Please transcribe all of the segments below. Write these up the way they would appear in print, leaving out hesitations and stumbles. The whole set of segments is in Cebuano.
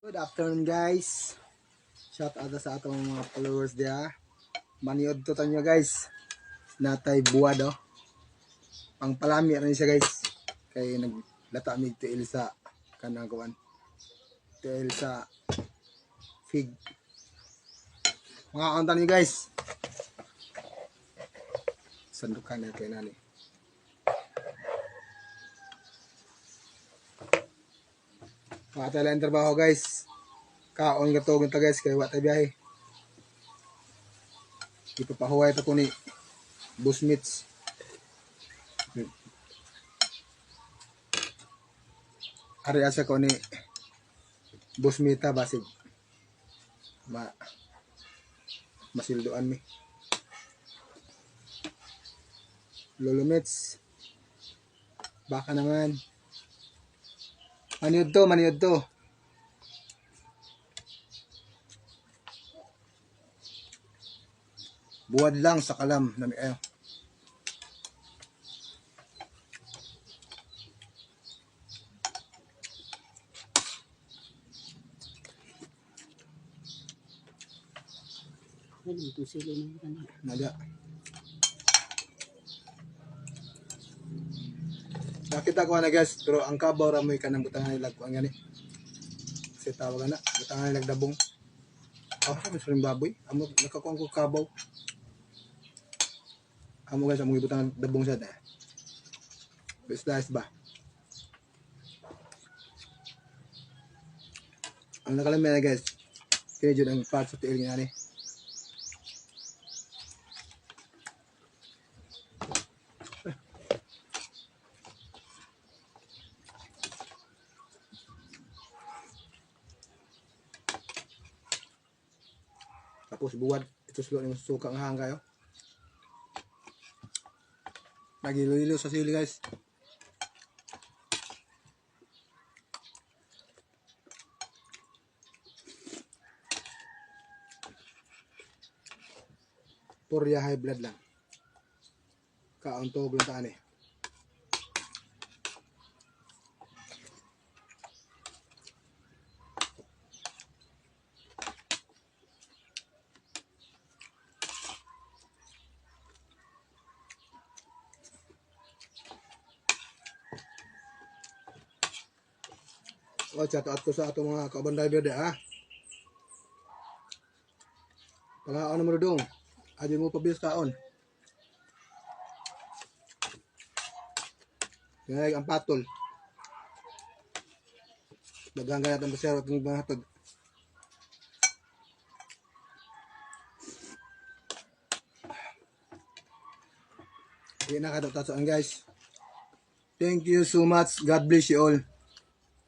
Good afternoon, guys. Shout out sa atong mga followers diha. Maniod to tanyo, guys. Natay buwad oh. Pangpalami rin siya, guys. Kay naglata mig tiil sa kanang kuan. Tiil sa fig. Mga kauntan niyo, guys. Sandukan na kay nani. Mga tayo lang trabaho, guys. Kaon ka to, guys, kay wa tay biyahe. Ipapahuway ta ko ni Busmits. Ari asa ko ni Busmita basig. Ma masildoan mi. Lolo Mits. Baka naman. Maniod to, maniod to. Buwad lang sa kalam. Nami ayo. Ano itong sili ng kanina? Naga. Nakita ko na, guys, pero ang kabaw ra mo'y kanang butangan nila kuan gani. Kasi tawag na, butangan nila dabong. Ako sa rin baboy, amo nakakuan ko kabaw. Amo, guys, amo gibutangan dabong sad eh. Slice ba? Ang nakalami na, guys. Kaya jud ang part sa tiil nga ni. Tapos buwad, ito sulo ni suka nga hanggayo. Nagilo-ilo sa sili, guys. Purya high blood lang. Kaon to lang taan eh. O, chat out ko sa atong mga kauban driver di ah. Pangaon mo dong. Adi mo pabis kaon. Kaya ang patol. Daghang kaya itong pasero at mga hatod. Hindi na katatasan, guys. Thank you so much. God bless you all.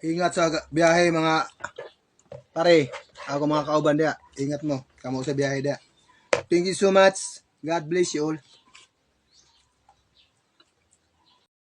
Ingat sa biyahe, mga pare. Ako mga kauban dia. Ingat mo. Kamo sa biyahe dia. Thank you so much. God bless you all.